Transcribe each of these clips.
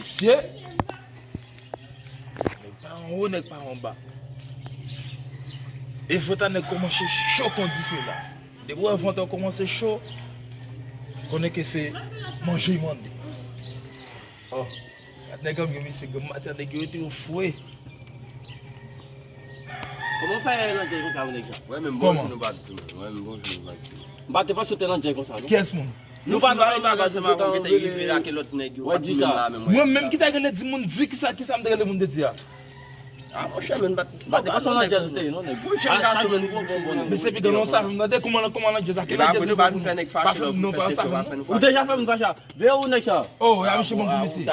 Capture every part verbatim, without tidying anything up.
Mesye, nèg pa anwo, nèg pa anba. E vant a nèg kòmanse cho kon dife la. Depi w wè vant ou kòmanse cho, konnen ke se manje y mande. Oh, gad nèg an, gen mesye, gen maten nèg yo rete yo fre. Kòman w fè nan djèl konsa, nèg sa? Wè, menm bonjou nou pa di, menm. Wè, menm bonjou nou pa di. M pa te panse w te nan djèl konsa, non. Kiyès moun? Nou pa nan bagay sa, nou te rive la ke lòt nèg yo pa di sa. Mwen menm ki ta rele di moun, di kisa, kisa m te rele moun te di a. Ah, monchè, men m pa te panse w nan djèl ou te ye, non, nèg. Monchè, gason, men nou bon, bon, bon. Men se piga non, sa, m tande kòman, kòman nan djèl sa, ki nan djèl nou pa vin fè nèg fache, non, pa sa, non. Ou deja fè m fache. Deyò ou nèg sa. Oh, e a misye bon pou mesye.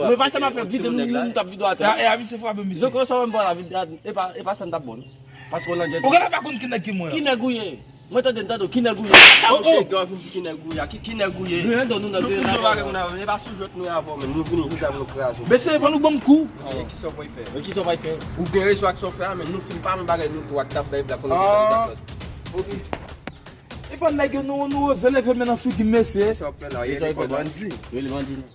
Mwen pa sa m ap fè, kite nou, nou t ap vide atè. E a misye frape mesye. Zokò sa w menm pa la vide, e pa, e pa sa n t ap bon. Paske w nan djèl. Ou genlè pa konn ki nèg ki mwen. Ki nèg ou ye? Mwen tande, m tande w, ki nèg ou ye? Sa mouche gen anvi m di ki nèg ou ye, ki, ki nèg ou ye? Nou foudo bagay moun avè, e pa sou jwèt nou ye avè w, men nou vini jodi a pou nou kraze w. Mesye, ban nou ban m kou. Kisa w pral fè? Kisa w pral fè? Ou gen rezon ak sa w fè a, men nou fin pa nan bagay nou tou ak t ap bay blag konnen ki sa nou t ap fè. Ok. Epa nèg yo, nou, nou oze leve men nan figi m, mesye. Sa w ap fè la? Rele kò bandi. Rele bandi, non.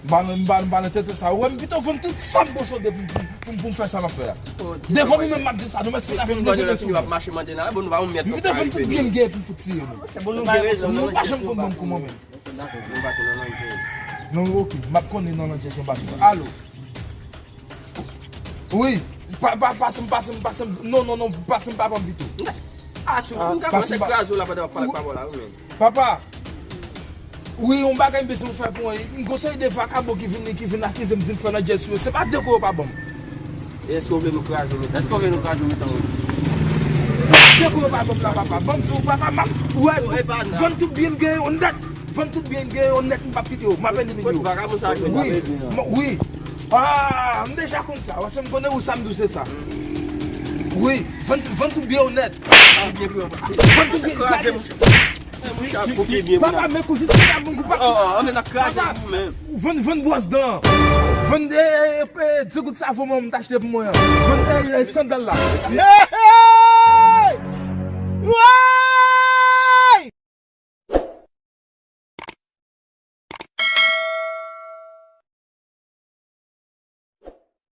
M pa, m pa, m pa nan tenten sa. Ou wè, m pito vann tout sa m posede pou, pou, pou, pou m fè sa m ap fè a. Devan nou menm m ap di sa, nou mèt fin avè m leve men sou mwen. M pito vann tout byen m genyen pou m fout tiye nou. Nou pa janm konn ban m kou mwen menm. Non, ok, m ap konnen nan landjèz yon bagay. Alo. Wi, pa, pa, pase m, pase m, pase m. Non, non, non, pase m papa m pito. Ah, si w ka kòmanse kraze w la pandan w ap pale ak papa w la, wi, men. Papa, wi, yon bagay m bezwen fè pou mwen. M gon seri de vakabon ki vin, ki vin akize m, di m fè landjèz sou yo. Se pa de kou yo pa ban m. E èske w vle nou kraze mitan? Èske w vle nou kraze mitan, wi? Se pa de kou yo pa ban m la, papa. Ban m di w, papa, m ap, wè, vann tout byen m genyen yo nèt. Vann tout byen m genyen yo nèt, m p ap kite yo. M ap vini yo. Kot vakabon sa jwenn? Wi, wi. Ah, m deja konn sa. Paske m konnen ou sa m di w se sa. Wi, vann, vann tout byen yo nèt. Vann tout byen, gade. Papa, men kou jis papa, bon kou pa. Oh, oh, men n ap kraze ou menm. Vann, vann bwòs dan. Vann, eh, eh, eh, di gout savon mwen m t achte pou mwen an. Vann, eh, eh, sandal la. Hey, hey!